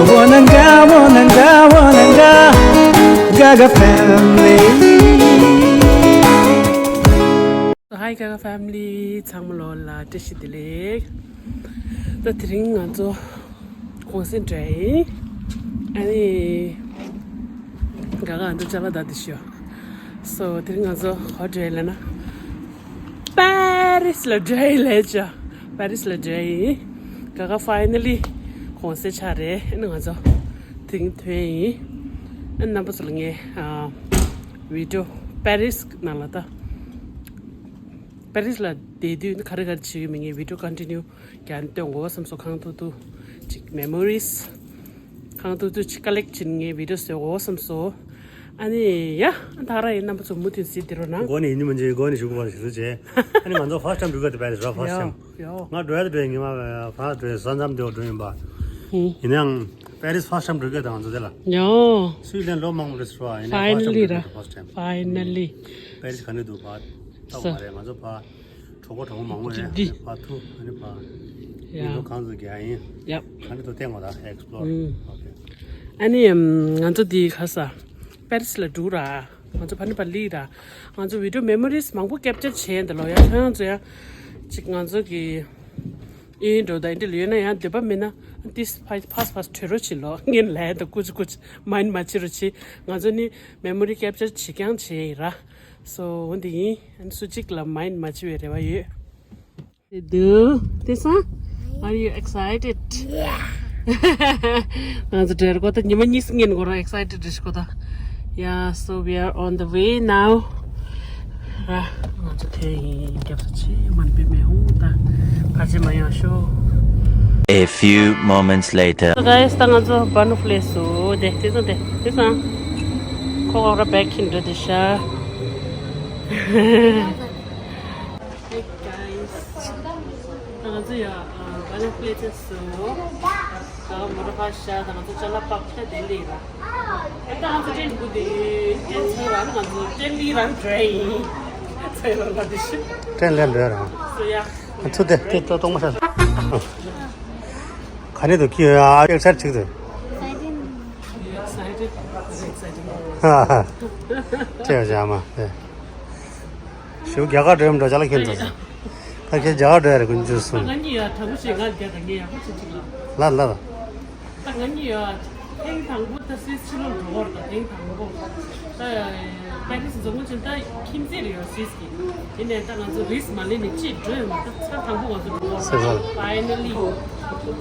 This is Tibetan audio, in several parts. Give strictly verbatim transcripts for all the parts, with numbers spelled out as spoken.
Wananga, wananga, wananga, Gaga family. Hi Gaga family, ཚང་མ་ལོ་ལ་བཀྲ་ཤིས་བདེ་ལེགས། ད་དེ་རིང་ང་ཚོ་གུང་སེང་འདྲ་ཡིན། ཨ་ནི་Gaga ང་ཚོ་ཅ་ལག་ད་འདི་ཤོ། So དེ་རིང་ང་ཚོ་ག་པར་འགྲོ་ཡིན་ལབ་ན། པེ་རིས་ལ་འགྲོ་ཡིན་ལབ་བྱས། པེ་རིས་ལ་འགྲོ་ཡིན། Gaga finally གུང་སེང་ཆགས་རེད། ཨ་ནི་ང་ཚོ་དེ་རིང་ཐོན་ཡིན། ཨ་ནི་རྣམ་པ་ཚོ་ལ་ངས་ཨ་བི་ཌི་ཡོ་པེ་རིས་ནང་ལ་ད། པེ་རིས་ལ་བསྡད་དུས་ག་རེ་ག་རེ་བྱེད་ཀྱི་མིན་ངས་བི་ཌི་ཡོ་ཀོན་ཊི་ནིའུ་རྒྱག་ནས་སྟོན་དགོས་བསམ་སོང་། གང་ཐུབ་ཐུབ་ཅིག་མེ་མོ་རིས། གང་ཐུབ་ཐུབ་ཅིག་ཀ་ལེག་བྱེད་ངས་བི་ཌི་ཡོ་བཟོ་དགོས་བསམ་སོང་། ཨ་ནི་ཡ། ད་ར་ཡིན་རྣམ་པ་ཚོ་མུ་མཐུད་གཟིགས་བསྡད་རོགས་གནང་། མགོ་ནས་ཡིན་མིན་གྱི་མགོ་ནས་ཞུ་དགོས་པ་ཞུ་རྒྱུ་བྱས། ཨ་ནི་ང་ཚོ་first time འགྲོ་གི་འདུག་པེ་རིས་ར། First time ཡོ། ང་འགྲོ་ཡ་དེ་འགྲོ་ཡ་ཉི་མ་ཕར་འགྲོ་ཡ་ས་མཚམས་དེ་འགྲོ་ཡིན་པ། ཡིན་ནའང་པེ་རིས་first time འགྲོ་གི་ད་ང་ཚོ་དེ་ལ། ཡོ། སུའི་ལན་ལོ་མང་པོ་རེད་ཟེར་བ། ཡིན་ནའང་first time འགྲོ་གི་འདུག། First time། Finally། པེ་རིས་ག་འདྲ་འདུག་ཕར་ལྟ་དགོས་པ་རེད། ང་ཚོ་ཕར་གྲོགས་པོ་གྲོགས་མོ་མང་པོ་རེད། ཕར་ཐུག་ཨ་ནི་ཕར་ཡ། མི་ལོ་གང་ཙམ་རྒྱག་ཡིན། ཡབ། ག་འདྲ་འདུག་བལྟས་དགོས་ད། Explore། ཨ་ནི་ང་ཚོ་འདི་ག་ས་པེ་རིས་ལ་འགྲོ་ར། ང་ཚོ་ཕ་ནི་པ་ལི་ར། ང་ཚོ་video memories མང་པོ་capture བྱས་འདི་ལོ་ཡ། ཁྱོད་རང་ཚོ་ཡ་ཅིག་ང་ཚོ་གི་ཨིན་འགྲོ་ད་ཨིན་འདི་ལ་ཡོད་ན་ཡང་འདོད་པ་མེད་ན་ཏིས་ཕ་ཕ་ཕ་བྲོས་རོགས་བྱེད་ལོ། ངན་ལས་ད་ཀུ་ཅི་ཀུ་ཅི་mind མ་བྱེད་རོགས་བྱེད། ང་ཚོ་ནི་memory capture བྱེད་རྐྱང་བྱས་ཡིན་ར། So འོ་འདི་ཡིན། ཨ་ནི་སུ་གཅིག་ལ་mind མ་བྱེད་པའི་རེ་བ་ཡོད། དེ་འདུག་དེ་སང་། Are you excited? Yeah. ང་ཚོ་འབྲེལ་གོ་ད་ཉི་མ་གཉིས་སུ་ངན་གོ་རང་excited རེད་གོ་ད། Yeah, so we are on the way now. ར། ང་ཚོ་དེ་ཡིན། རྒྱབ་ས་ཆེ་མ་འབད་མེད་ཧོ་ད། ཕར་ཆེ་མ་ཡོང་ཤོ། A few moments later. So guys, ད་ང་ཚོ་བ་ནུ་ཕ་ལེ་སུ་དེ་དེ་སང་དེ་དེ་སང་། ཁོ་ག་ར་བེག་ཁིན་འདྲ་དེ་ཤ། Hey guys. ད་ང་ཚོ་ཡ་བ་ནུ་ཕ་ལེ་ཚེ་སུ། ད་མོ་ཊ་ཁ་ཤ་ད་ང་ཚོ་ཅ་ལག་པགས་ཤ་དེ་ལས་ར། ད་ང་ཚོ་ཏྲེན་གུ་དེ་ཏྲེན་ཚོ་ར་ང་ཚོ་ཏྲེན་ལི་ར་འགྲོ་ཡིན། ཚེ་ར་ལ་དེ་ཤི། ཏྲེན་ལས་འགྲོ་ར། སུ་ཡ། ཚུ་དེ་དེ་ཏོ་ཏོང་མ་ཤ། ག་ནས་དུ་ཁྱི་ཡ་ཨེག་སའེཊ་ཅིག་དུ། Excited. Excited. ཧ་ཧ། ཅེ་ཡ་མ་དེ། ཞུ་རྒྱ་གར་འགྲོ་ཡམ་འགྲོ་ཅ་ལག་ཁྱེར་འགྲོ་ས། ད་ཁྱེད་རྒྱ་གར་འགྲོ་ཡ་རེད་ཀུན་ཇུ་སུ། ང་གཉིས་ཡ་དྲང་པོ་བཤད་ང་རྒྱ་དང་ངས་ཡག་པོ་བྱེད་ཅིག་ལ། ལ་ལ་ལ། ད་ང་གཉིས་ཡ་ཐེངས་དང་པོ་ད་སིས་ཕྱི་ལོགས་འགྲོ་བར་ད་ཐེངས་དང་པོ། ད་པེ་རི་སི་འཛོམས་མོ་ཆེན་ད་ཁྱིམ་མཚེས་རེད་ཡ་སིས་ཀྱི། ཡིན་ནའི་ད་ང་ཚོ་རིས་མ་ལེན་ནས་ཅིག་འགྲོ་ཡོང་ད་ཚར་དང་པོ་ང་ཚོ་འགྲོ་བར། སེ་ས། Finally.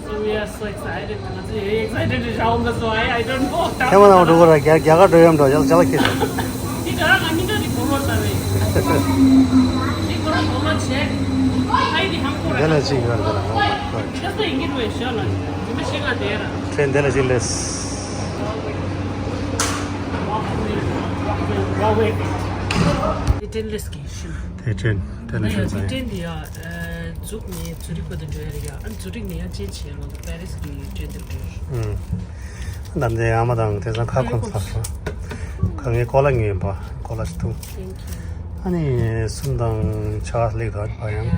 So we are so excited. ང་ཚོ་ཡ་excited རེད་ཤག་ཨོ་མ་སོ་ཨའི་ཨའི་ཌོན་ནོ། ཐེངས་མ་ནང་འགྲོ་གོ་ར་རྒྱ་རྒྱ་གར་འགྲོ་ཡམ་འགྲོ་ཅ་ལག་ཅ་ལག་ཁྱེར། འདི་ག་རང་ང་མི་འདྲ་རི་གོ་རོ་ལྟ་བས། འདི་གོ་རོ་གོ་རོ་བྱས། ཧའི་འདི་ཧམ་གོ་ར། དེ་ལ་ཅིག་ཡོད་རེད་དེ་ལ། ཨོ་མའི་གོཌ། འདི་ག་ས་ཡིན་གྱི་རུ་བས་ཤོ་ལ། ཉི་མ་ཤི་ང་དེ་ར། ཁྲེན་དེ་ལ་ཅིག་ལེས། འདི་ཁྲེན་ལེས་ཀྱི་ཤི་ན། དེ་ཁྲེན་དེ་ལ་ཁྲེན་ཟ་ཡ། འདི་ཁྲེན་འདི་ཡ། ཛུག་ནས་ཛུ་རིག་བར་དུ་འགྲོ་ཡ་རེད་ཡ། ཨ་ཛུ་རིག་ནས་ཡང་ཅན་བྱས་ལོ་ད་པེ་རི་སི་གི་ཊྲེན་དུ་འགྲོ་ཡ་རེད། ཨུམ། ད་འདི་ཨ་མ་དང་དེང་སང་ཁ་ཁོམ་ཚར་སོང་། ཁ་ངའི་ཀོ་ལ་ངའི་བ་ཀོ་ལ་ཞིག་འཐུང་། Thank you. ཨ་ནི་གསུམ་དང་ཆ་ལེགས་དང་བ་ཡང་། ཡ།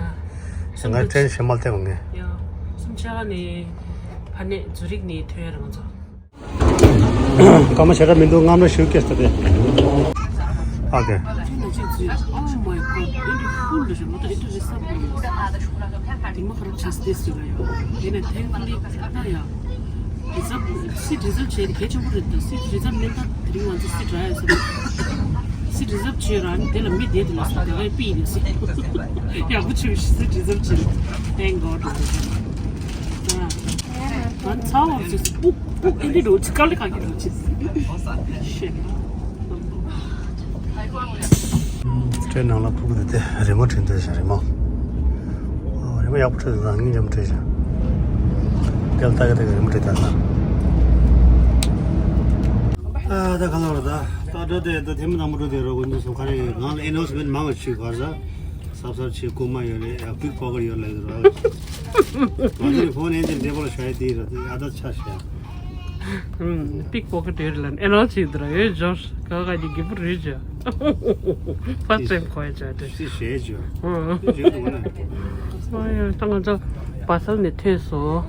ང་ཊྲེན་ཞེ་མ་བལྟས་པ་ངས། ཡ། གསུམ་ཆ་ནས་ཕ་ནས་ཛུ་རིག་ནས་ཐོན་ཡ་རེད་ང་ཚོ། སྐར་མ་ཞེ་དྲག་མི་འདུག་སྔ་མོ་ཞིག་སྐྱེས་ཐུབ་པས། ཨོ་ཁེ། Oh my God, beautiful. དེ་མ་ཁ་རུ་ཆས་ཏེ་སུ་ར་ཡ། དེ་ནས་ཐེངས་ལི་ད་ཡ། རི་ཛབ་སི་ཊི་རི་ཛབ་བྱས་ཏེ་གལ་ཆེན་པོ་རེད་ད། སི་ཊི་རི་ཛབ་མེད་ད་དེ་རིང་ང་ཚོ་སི་ཊི་ར་ཡ་སི་ཊི་རི་ཛབ་བྱས་ར་ནི་དེ་ལ་མི་བསྡད་དེ་ལ་སི་ཊི་ར་ཡ་པི་ཡིན་སི། ཡག་པོ་བྱས་སི་ཊི་རི་ཛབ་བྱས། Thank God. ང་ཚ་བ་བྱས་སི་པུག་པུག་ཨེ་འདྲི་འགྲོ་ཅི་དཀའ་ལས་ཁག་གི་འགྲོ་ཅི། Shit. ཊྲེན་ནང་ལ་ཕུག་པ་དེ་རི་མོ་བྲིས་འདོད་བྱུང་། རི་མོ། ཨོ་རི་མོ་ཡག་པོ་བྲིས་འདུག་སྙིང་རྗེ་མོ་བྲིས་བྱུང་། དེ་ལ་ལྟ་གི་ལྟ་གི་རི་མོ་བྲིས་ད་ན། ཨ་ད་ག་ལ་བར་ད་ད་འགྲོ་དེ་ད་ཐེངས་མ་དང་པོ་འགྲོ་དེ་རོ་ཀུན་ཏུ་སོང་ག་རེ་ང་ལ་ཨེ་ནོ་སི་མེན་མང་བ་ཞིག་གར་ས་སབ་སར་ཆེ་ཀུ་མ་ཡོད་རེད། ཡ་པིག་པོ་ཀེ་ཊི་ཡོད་ལ་ཡོད་ར། ང་ཚོའི་ཕོན་ཡན་ཅིན་ཊེ་བལ་ཤ་ཡི་དེ་ར་དེ་ཨ་ད་ཆ་ཤ། ཨུམ། པིག་པོ་ཀེ་ཊི་ཡོད་ལ་ཨེ་ནོ་ཅི་དེ་ར་ཡོད་ཇོར་ག་ག་གི་གི་པུ་རེད་ཇ། ཕར་སི་ཊེམ་ཁོ་ཡ་ཇ་དེ། སི་ཤེ་ཇ། ཨུམ། སི་ཇ་དུ་ན། ཨོ་ཡ་ད་ང་ཚོ་བ་སལ་ནས་ཐོན་སོང་།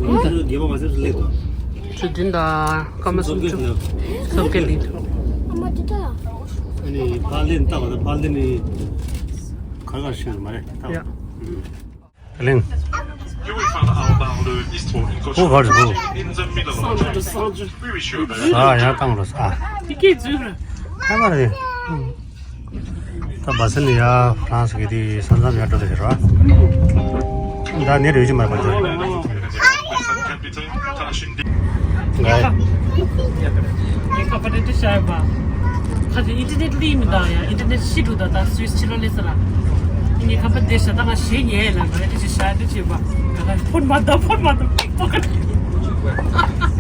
རྒྱལ་བ་མ་ཟེར་ལེགས་དང་། ཆུ་བདུན་དང་སྐར་མ་སུམ་ཅུ། སོབ་ཀེ་ལི། ཨ་མ་དེ་ད། ཨ་ནི་ཕར་ལེན་ལྟ་བ་དང་ཕར་ལེན་ནི་གར་གར་ཤེས་མ་རེད་ལྟ་བ། ཡ། ཨུམ། ད་ལེན། You will find out about the history in Kochi. Who got who? In the middle of the ས་ཡང་བཏང་རོགས་ཨ། དེ་སྐད་འཛུལ་ར། ཨ་མ་རེད། ད་བ་སི་ནི་ཡ་ཧྥ་རན་སི་གི་དེ་ས་མཚམས་ཡར་འགྲོ་དེ་རེད་བ། ད་ནི་རེ་ཅི་མ་པ་དེ། ཁ་པར་དེ་ཤ་ཡ་པ། ཁ་ཅིག་ཨིན་ཊར་ནེཊ་ལི་མི་འདང་ཡ། ཨིན་ཊར་ནེཊ་ཤི་འགྲོ་ད་ད་སུས་ཕྱི་ལོ་ལས་ས་ལ། ངས་ཁ་པར་དེ་ཤ་ད་ང་ཞེ་ཉལ་ལ་ང་དེ་ཅི་ཤ་དེ་ཅི་པ། ཕོན་མ་ད་ཕོན་མ་ད་པིག་པོ་ཀ་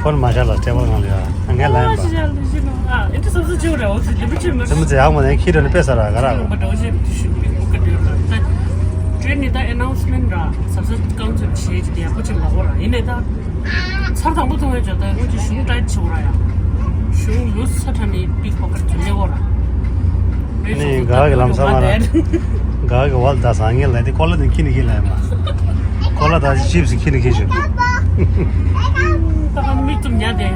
ཕོན་མ་བཞག་ལ་སྤྲད་པ་ང་ལ་ཡ། ང་ལ་ཡིན་པ། ཨ་ཨེ་འདྲ་བསམ་བསམ་བྱེད་རེད། འོ་ཙི་ལེ་མི་ཆེ་མི་ཆེ་མི་ཚེ་ཡག་མ་ནས་ཁྱི་ར་ནི་དཔེ་ས་ར་ག་ར་ལོ། ཁྱོད་ནི་ད་ཨེ་ནའུན་སི་མེན་ཊི་ར་ཟབ་ས་རྐང་ཚོད་བྱེད་ཀྱི་དེ་ཡག་པོ་ཆེ་མ་གོ་ར་ཡིན་ནའི་ད། ཚར་དང་པོ་མཐོང་བའི་ཇོ་ད་ངོས་ཀྱི་གཞུང་ཏྲའི་ཆེ་བོ་ར་ཡ། གཞུང་ལུས་ས་ཁྲ་ནི་པིག་ཕོ་ཀར་ཚོད་ལེ་བོ་ར། ནི་ག་གི་ལམ་སང་ང་ར། ག་གི་བལ་ད་སང་ངེ་ལ་དེ་ཀོ་ལ་ནི་ཁྱི་ནི་ཁྱི་ལ་ཡ་མ། ཀོ་ལ་ད་ཅི་ཅིབ་སི་ཁྱི་ནི་ཁྱི་ཞུ། ད་ག་མིག་ཏུ་ཉལ་དེ།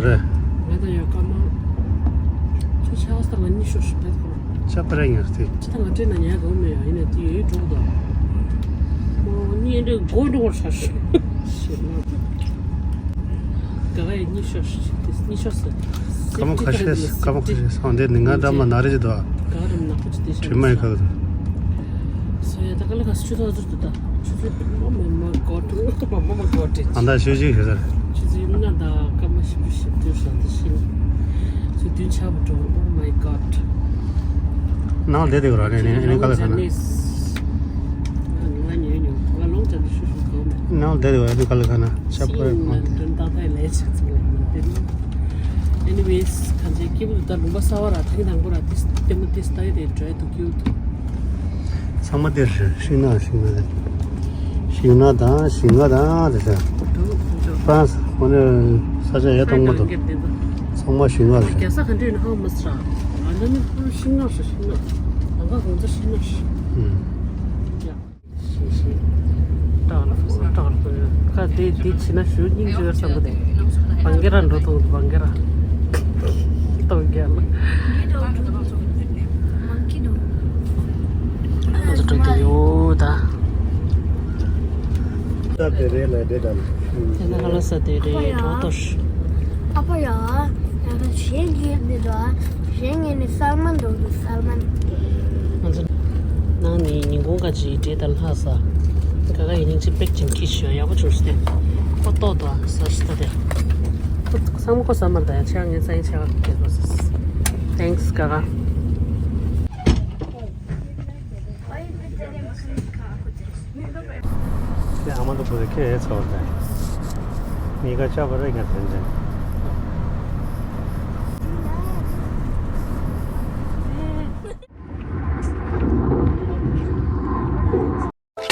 རེད། ང་དང་ཡང་སྐར་མ། ཁྱོད་ཆ་བ་ས་ང་གཉིད་ཤོར་ཤོར་བསྡད་ཁོ། ཆ་པ་རེ་ངར་ཏེ། ཁྱེད་དང་ང་འདྲེས་ན་ཉལ་གང་མེད་ཡ། ཡིན་ནས་དེ་ཡོད་འགྲོ་གི་འདུག་མོ་གཉིད་འདྲེ་མགོ་འགྲོ་བར་ཤར་ཤོར། ཤེས་ན། ག་ག་ཡི་གཉིད་ཤོར་ཤོར་ཞིག་དེ་གཉིད་ཤོར་ཟེར། སྐར་མ་ཁ་ཤས་སྐར་མ་ཁ་ཤས་སང་དེ་ནི་ང་འདྲ་མ་ན་རེ་ཅི་འདུག་ག་རམ་ནག་པོ་ཅི་དེ་ཤར། དྲི་མ་ཡི་ཁ་གི་འདུག་སོ་ཡ་ད་ག་ལ་ག་སུ་ཆུ་ཐོག་ཟུར་དུ་ད། ཆུ་ཚོད་མ་མ་མ་གོ་ཏྲི་མ་མ་མ་གོ་ཏྲི། ཨ་ད་ཤོད་ཅིག་ཤོད་ཟེར། ཆུ་ཚོད་ལྔ་དང་སྐར་མ་བཞི་བཅུ་ཞེ་བདུན་ཞག་དེ་ཤིང་། ཆུ་བདུན་ཆགས་པ་འགྲོ། Oh my god. ནང་བསྡད་དེ་ར་ནས་ནས་ནས་ག་ལ་ཁ་ན། ང་ཉོས་ཉོས་ང་ལོང་ཅན་དུ་ཤུ་ཤུ་གོ་མེད། ནང་བསྡད་དེ་ར་ནས་ག་ལ་ཁ་ན་ཆབ་ཁོ་ར་ཁོ་ན། དོན་དག་ཐའི་ལས་ཆེ་ཚུལ་ལ་ཡིན་དེ། Anyways གང་ཅི་སྐྱིད་པོ་ད་ལུང་པ་གསར་བ་ར་ཐེངས་དང་པོ་ར་ཏིས་ལྟད་མོ་ཏིས་ལྟ་ཡི་དེ་འགྲོ་ཡི་འདུག་སྐྱིད་པོ་འདུག་ཚང་མ་དེར་ཤིང་ནགས་ཤིང་ནགས་ཤིང་ནགས་དང་ཤིང་ནགས་དང་དེ་ཚོ། ཧྥ་རན་སི་ཁོ་ནས་ས་ཆ་ཡ་སྟོང་མ་གཏོགས་ཚང་མ་ཤིང་ནགས་རེད། རྒྱལ་ས་ག་འདྲ་ཡིན་ཧ་མ་སི་ར། ང་འདྲ་ནི་ཤིང་ནགས་ཤིང་ནགས་ང་ག་ཧོང་ཚ་ཤིང་ནགས་ཤིང་། ཤིང་ཤིང་། སྐྲག་ལ་སྐྲག་ལ་ཁ་དེ་དེ་བྱིན་ན་ཞུ་སྙིང་རྗེ་བསམ་པ་དེ། བང་གེ་ར་འགྲོ་ཐུབ་བང་གེ་ར། སྟོང་རྒྱལ། ང་ཚོ་འགྲོ་གི་ཡོད་ད། ད་དེ་རེད་ལ་དེ་དང་། དེ་ན་ཧ་ལ་ས་དེ་རེད་གྲོགས་ཏོ། ཨ་ཕ་ཡ། ཡ་ད་བྱེད་རྒྱུ་འདི་དང་། གཞན་ངས་ནི་གསར་མ་འདུག་འདུག་གསར་མ་འདུག་ང་ཚོ་ནང་ནས་ཉིན་གུང་ག་ཅིག་འདྲེ་དང་ལྷ་ས། ག་ག་ཡིན་ནིང་ཅིག་པེག་ཅིང་ཁི་ཤོ་ཡག་པོ་བྱུང་ཤི་ཏེ། ཁོ་ཏོག་ཏོ་ས་ཤི་ཏ་དེ། ཁོ་ཚང་མ་ཁོ་ས་མར་ད་ཡང་ཆེ་ངའི་ས་ཡིན་ཆེ་ག་གེ་ཏོ་ས། Thanks ག་ག་ཡ་ཨ་མ་ད་བུ་ཁེ་ཚོར་ད། ནི་ག་ཅ་བ་རེ་ང་དེན་དེན།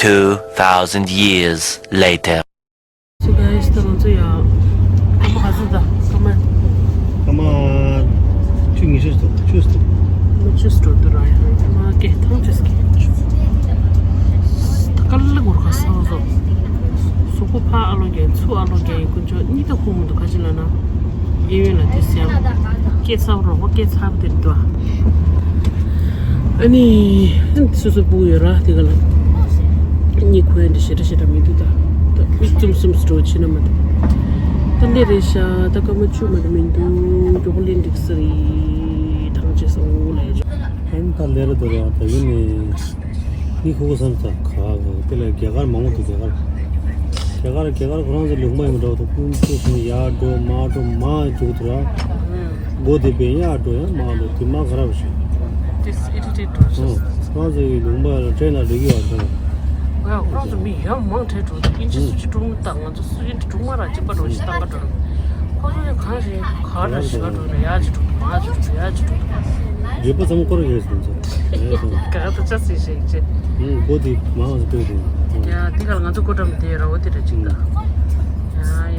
Two thousand years later. So guys, ད་ང་ཚོ་ཡང་སྐར་མ་ག་ཚོད་ད། སྐར་མ་སྐར་མ་བཅུ་ཉི་ཤུ་ཙམ་བཅུ་ཙམ། སྐར་མ་བཅུ་ཙམ་འགྲོ་འདུག་ར་ཡང་སྐར་མ་སྐད་ཐང་ཆད་སྐད། ད་དཀའ་ལས་ཁག་ཁ་སང་སོ། གཟུགས་པོ་ཕར་ཨ་ལོ་རྒྱག་ཚུར་ཨ་ལོ་རྒྱག་ཡིན་ཀུན་སྤྱོད་གཉིས་ད་ཁུག་མི་འདུག་ག་ཅི་ལབ་ན། གཡས་གཡོན་ལ་དེ་སེམས། སྐད་ཚབ་རོགས་པ་སྐད་ཚབ་དེར་འདུག་ཨ་ནི་སོ་སོ་སྤུ་གུ་ཡོད་ར་དེ་ག་ལ། གཉིད་ཁུག་ཡ་འདི་ཞེ་དྲག་ཞེ་དྲག་མི་འདུག་ད། ད་མིག་བཙུམ་བཙུམ་སུ་འགྲོ་ཕྱིན་ན་མ་འདུག་ད་ལས་རེད་ཤག་ད་སྐར་མ་བཅུ་མ་གཏོགས་མི་འདུག་མགྱོགས་པོ་ལེན་འགྲིག་ས་རེད། ཐང་ཆད་སོང་ལ་ཡ་ཅོ། ཨན་ད་ལས་ར་དེ་ར་ད་ཡིན་ནི། ནི་ཁུ་ཁུ་བསམ་ཚ་ཁ་ཁ་དེ་ལ་རྒྱ་གར་མང་པོ་འདུག་རྒྱ་གར། རྒྱ་གར་རྒྱ་གར་ཁོ་རང་ཚོ་ལུང་པ་ཡིན་པ་འདྲ་བོ་འདུག་ཀུན་སྤྱོད་སོང་ཡར་འགྲོ་མར་འགྲོ་མར་རྒྱུག་འདུག་ར། སྒོ་དེ་བས་ཡར་འགྲོ་ཡང་མར་འགྲོ་དེ་མ་ཁ་རབ་ཞིག This irritate ཁོ་རང་ཚོ་ཡི་ལུང་པ་ལ་ཁྲལ་ན་འགྲིག་གི་བ་ཁྱོད། ང་ཁོ་རང་ཚོ་མི་ཡང་མང་ཁྲལ་འགྲོ་འདུག་ཨིན་ཇི་སུ་ཅི་དཀྲུག་མི་བཏང་ང་ཚོ་སུ་ཨིན་ཇི་དཀྲུག་མ་ར་གཅིག་པ་འགྲོ་ཞིག་བཏང་ག་འགྲོ། ཁོ་ཚོ་ཡང་གང་རེད་ག་རེ་ཞིག་ག་འགྲོ་ན་ཡར་གཅིག་དཀྲུག་འདུག་མར་གཅིག་དཀྲུག་འདུག་ཡར་གཅིག་དཀྲུག་འདུག་རྒྱུད་པ་ཚང་མ་ཁོ་རང་ཡོད་སོང་ཚོ། ཡ་ད་ཅག་སྲིད་ཞིག་ཅེ། ཡིན་སྒོ་དེ་མང་ང་ཚོ་སྤོས་དེ། ཡ་འདི་གར་ང་ཚོ་སྒོ་འགྲམ་དེ་ར་བོ་དེ་ར་གཅིག་ད། ཡ་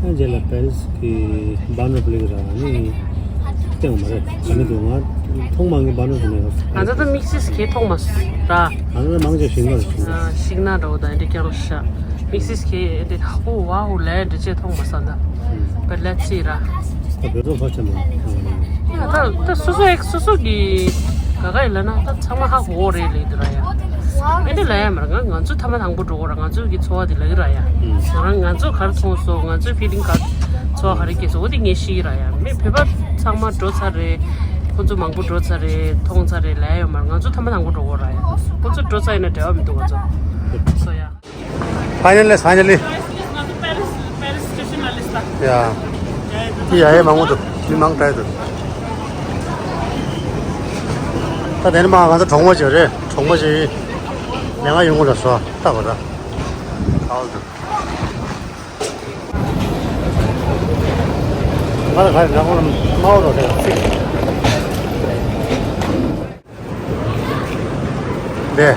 ཡ། རྗེས་ལ་པེ་རིས་ཀྱི་བཱན་ནོ་པི་ལིག་ར་ནི་སྟེང་མ་རེད། ག་ནི་འདུག་ང་མཐོང་མ་ངེས་བཱན་ནོ་ཟེར་ནས། ང་ཚོ་ད་དམིགས་བསལ་གྱི་མཐོང་མ་སོང་ར། ང་ཚོ་མང་ཆེ་ཤིང་ནགས་ཤིང་ནགས། ཤིང་ནགས་འདྲ་བོ་དང་འདི་ཀྱང་ཤ་དམིགས་བསལ་གྱི་འདི་ཧ་གོ་ཝའོ་ལས་འདི་ཅེས་མཐོང་མ་སོང་ད། But let's see ར། ད་བོད་ཚོ་ཕར་ཆེན་མོ་མཐོང་བ་ནི། ད་ད་སོ་སོ་ཡག་སོ་སོ་གི་ག་ག་ཡིན་ལ་ན་ད་ཚང་མ་ཧ་གོ་རེད་ལེ་འདི་ར་ཡ། ཨེ་འདི་ལ་ཡ་མར་ང་ང་ཚོ་ཐ་མ་དང་པོ་འགྲོ་གོ་ར། ང་ཚོ་གི་ཚོར་བ་འདི་ལ་གི་ར་ཡ། ང་རང་ང་ཚོ་གར་མཐོང་སོང་། ང་ཚོའི་ཕི་ལིང་ག་ཚོར་བ་ག་རེ་སྐྱེས་སོང་འོ་འདི་ངས་ཤེས་ཀྱི་ར་ཡ། མི་བོད་པ་ཚང་མ་འགྲོ་ཚར་རེད། ཁོ་ཚོ་མང་པོ་འགྲོ་ཚར་རེད། མཐོང་ཚར་རེད་ལ་ཡ་ཡོད་མར། ང་ཚོ་ཐ་མ་དང་པོ་འགྲོ་གོ་ར་ཡ། ཁོ་ཚོ་འགྲོ་ཚར་ཡིན་ན་འབྲེལ་བ་མི་འདུག་ང་ཚོ་སོ་ཡ། Finally, finally. ཡ། ཡ་ཡ་མང་པོ་འདུག་མི་མང་དྲགས་འདུག་ད་དེ་ནི་མ་ང་ཚོ་གྲོགས་མོ་ཅིག་རེད། གྲོགས་མོ་ཅིག་ལས་ང་ཡོང་གི་ལ་སོ་ལྟ་གོ་ད། ཨའོ་འདུག་ང་ལ་ག་རེ་ང་ཁོང་ལ་མ་འོ་རོགས་དེ་ཚིག་དེ།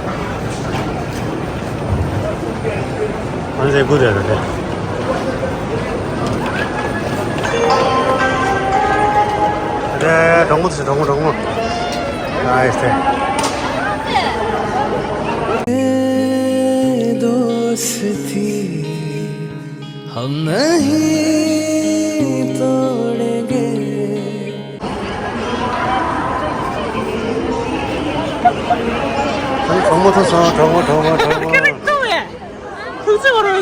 ང་ཚོའི་སྐུ་དེ་རེད་དེ། དེ་གྲོགས་མོ་དེ་གྲོགས་མོ་གྲོགས་མོ། Nice དེ། दोस्ती हम नहीं तोड़ेंगे। གྲོགས་མོ་ཐུག་སོང་། གྲོགས་མོ་གྲོགས་མོ་གྲོགས་མོ། ཐུག་ཚེ་བར་བ།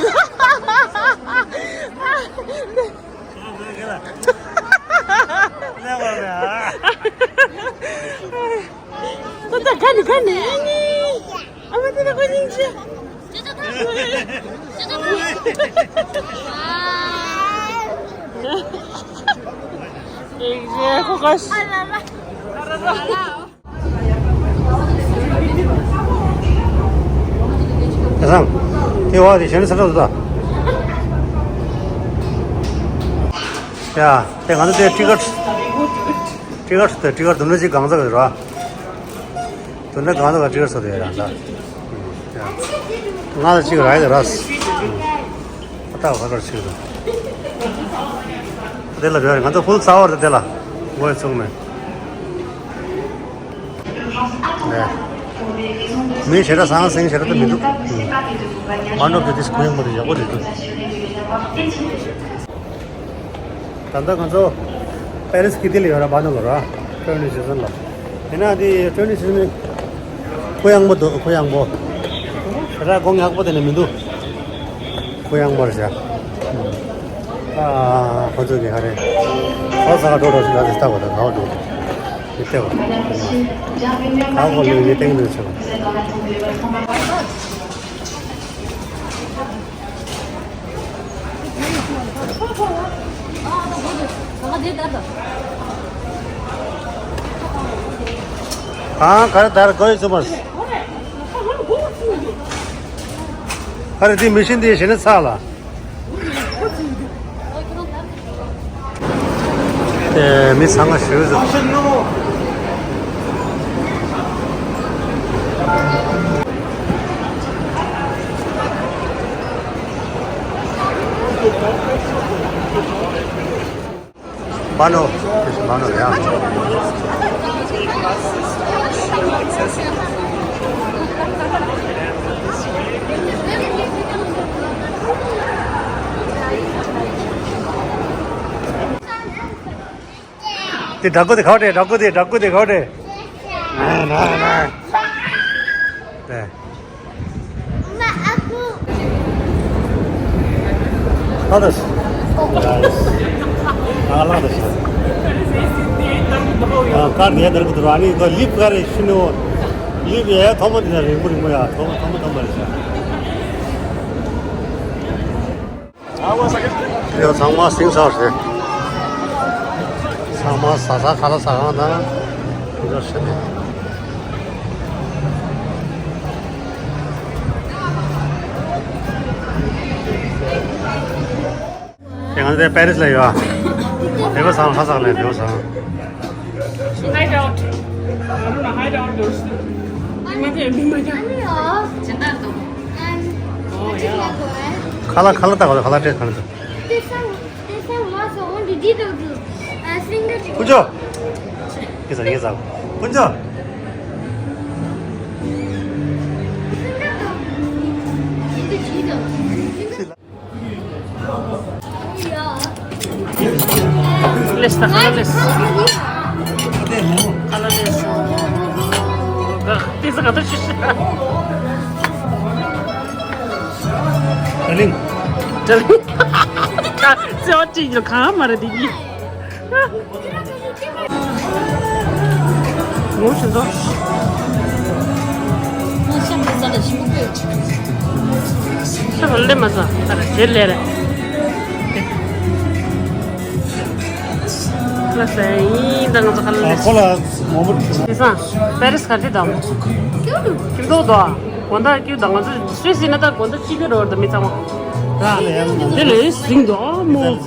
ད་ད་ག་ནི་ག་ནི་ཨ་ནི། ཨ་མ་དེ་ད་ཁོ་སྙིང་རྗེ། སྙིང་རྗེ་ཁོ་ག་ཤི། ཨ་སང་། དེ་བ་དེ་གཞན་ས་ཁྲ་ད། ཡ། དེ་ང་ཚོ་དེ་ཊི་ཀཊ། ཊི་ཀཊ་དེ་ཊི་ཀཊ་དུ་ནི་ཅིག་གང་ཚ་གི་ར། དོན་དག་གང་དག་ཅིག་སོ་དེ་རང་ད། ང་ལ་ཅིག་ར་ཡི་ར། ཨ་ཏག་ཧ་གར་ཆིག་དང་། དེ་ལ་བྱོས་ང་ཚོ་ཕུལ་ཚ་བར་དེ་ལ་ངོས་ཚུགས་མེད། ནས། མི་ཞེ་དྲག་ཟང་ཟིང་ཞེ་དྲག་ཏུ་མི་འདུག་མ་འགྲོ་གི་དེ་སྐུ་ཡངས་པོ་དེ་ཡག་པོ་རེད་འདུག་ད་ལྟ་ང་ཚོ་པེ་རིས་ཀྱི་དེ་ལ་ཡོད་ར། བ་ནོ་ལ་ར། ཊེན་ནི་སི་ཊེ་ཤན་ལ། དེ་ན་དེ་ཊེན་ནི་སི་ཊེ་ཤན་ནི་གུ་ཡངས་པོ་འདུག་གུ་ཡངས་པོ། ཞེ་དྲག་གོང་ཡག་པོ་དེ་ནི་མི་འདུག་གུ་ཡངས་པོ་རེད་ཤག་ཨ་ཁོ་ཚོ་གི་ཧ་རེ། ཁོ་ས་ག་འགྲོ་འགྲོ་ཞིག་ལ་དེ་ལྟ་བ་དང་ག་བ་འགྲོ་འགྲོ། མི་ལྟ་བ། ག་བ་ལུས་ཡེ་སྟེང་འདུག་ཆེ་བ། ཨ་ག་རེ་དར་གོ་ཡི་སུ་མ། ཨ་རེ་དེ་མི་ཤིན་དེ་ཞེ་ན་ཚ་ལ། དེ་མི་ཚང་མ་ཞུ་ཟེར། བ་ནོ། བ་ནོ་ཡ། དེ་ཌག་གུ་དེ་ག་བ་དེ། ཌག་གུ་དེ། ཌག་གུ་དེ་ག་བ་དེ། ནེ་ནེ་ནེ། དེ། ལགས་སོ། ཨ་ལགས་སོ། ཨ་དཀར་ནས་དར་གི་འདུག་ཨ་ནི་ཁོ་ལིབ་ག་རེ་ཤི་ནོ། ལིབ་ཡ་ཐོག་མ་དེ་ན་རིང་པོ་རིང་པོ་ཡ་ཐོག་མ་ཐོག་མ་ཐོག་མ་རེད་ཤག་ཡོད། ཚང་མ་སིང་ས་རེད། ཚང་མ་ཟ་ས་ཁ་ལག་ཟ་ཁང་དང་། འདི་འདྲ་བྱས་ནས། དེ་ང་ཚོ་དེ་པེ་རིས་ལ་ཡོད། བོད་པ་ཚང་ལྷ་ས་ལ་བོད་པ་ཚང་། Hideout. I don't know, hideout. ཁ་ལག་ཁ་ལག་ལྟ་གོ་ཁ་ལག་སྤྲད་ག་ནས་འདུག Sen varsa onu dedi de dur. Sen de çık. Kunco. Gel sen, gel sen. Kunco. Sen de çık. Lista, lista. Lista. Darling. Darling. ཅི་ཡང་ཅི་ཡང་གང་མ་རེད་འདི་གཉིས། ངོ་ཤེས་སོང་། ཤ་བ་ལེ་མ་ཟ། ད་ར་དེ་ལེ་རེད། ལ་ཟ་ཡིན་ད་ང་ཚོ་ཁ་ལ་ལེ། ཁོ་ལ་ངོ་མ་དེ་སང་པེ་རིས་ག་དུས་དང་། ཁྱིམ་ཐོག་དོ། དགོང་དག་ཀྱུ་དང་ང་ཚོ་སུད་སི་ན་ད་དགོང་དག་གཅིག་གི་རོ་ད་མི་ཚང་མ། ད་དེ་ལས་ཟིང་དོ་མོ། ང་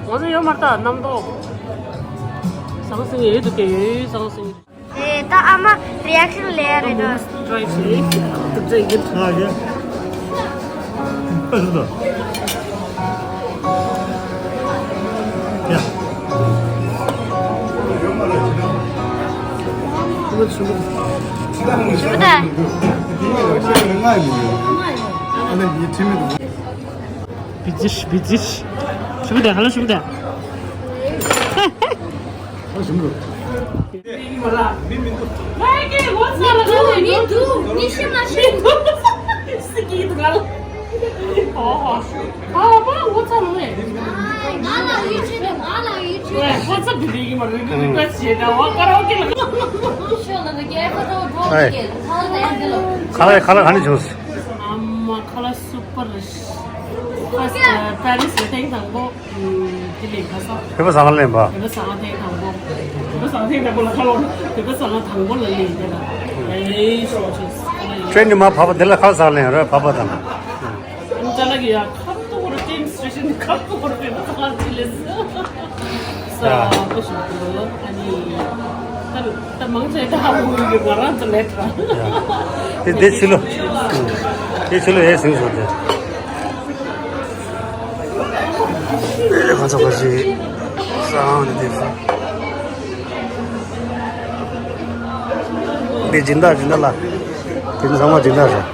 ཚོ་ཡོད་མ་རེད་ད་རྣམ་རྟོག་ཟང་ཟིང་ཡོད་འདུག་གས། ཡོད་ཟང་ཟིང་། ཨེ་ད་ཨ་མ་རི་ཨེག་ཤན་ལས་རེད་དོ། ཊ་རའི་བྱེད། ད་ཡིན་གྱི། ང་གི། ཨ་ཟིན་དོ། ཡ། ཞུ་ད། བི་ཛི་བི་ཛི། ཞུ་ད་ཧ་ལ་ཞུ་ད། ཨ་ཞུ་མི་འདུག་མི་འདུག་མི་ཤི་མ་ཤི། སི་ཀི་འདུག་ག་ལ། ཨ་མ་ངོ་ཚ་ལ་ལས། ང་ལ་ཡིད་ཆེས་དང་ང་ལ་ཡིད་ཆེས། ཝེ་ཁོ་ཚ་བི་བི་གི་མ་རེད། གི་རི་ཀུ་ཨེ་སི་ཊི་བྱེད་ད་བ་ཀ་ར་ཨོ་ཀེ་ལ། ཤོ་ལ་གི་ཨེ་ཁོ་ཚོ་འགྲོ་གི་ཁ་ལ་ཡ་ཁ་ལ་ག་ནས་བྱུང་། ཨ་མ་ཁ་ལ་སུ་པར། ཁ་ས་པེ་རི་སི་ལ་ཐེངས་དང་པོ། དེ་ལས་ཁ་ས། བོད་པ་ཟ་ཁང་ལེན་པ། བོད་པ་ཟ་ཁང་ཐེངས་དང་པོ། བོད་པ་ཟ་ཁང་ཐེངས་དང་པོ་ལ་ཁ་ལོ། བོད་པ་ཟ་ཁང་དང་པོ་ལ་ལེན་དེ་ལ། ཨེ་ཤོ་ཆེ། ཁྲེན་ནི་མ་བབས་པ་འདི་ལ་ཁ་ས་ལེན་ར་བབས་པ་དང་། ཅ་ལག་གི་ཡ་ཁ་ཏོ་ར་ཏེམ་སི་ཊེ་ཤན་ཁ་ཏོ་ར་བོད་པ་ཟ་ཁང་དེ་ལས། ས་པོ་ཞིག་ཏུ་ཨ་ནི། ད་ད་མང་ཆེ་ད་ཧ་གོ་གི་ང་རང་ཚོ་ལས་དྲག་དེ་དེ་ཕྱི་ལོ། དེ་ཕྱི་ལོ་ཨེ་ཟིན་སོང་དེ། དེ་ལས་ཁ་ཚ་བ་ཞིག་ས་ཨང་དེ་དེ་ཕྱི། དེ་སྦྱིན་བདག་སྦྱིན་བདག་ལ། དེ་ཚང་མ་སྦྱིན་བདག་རེད།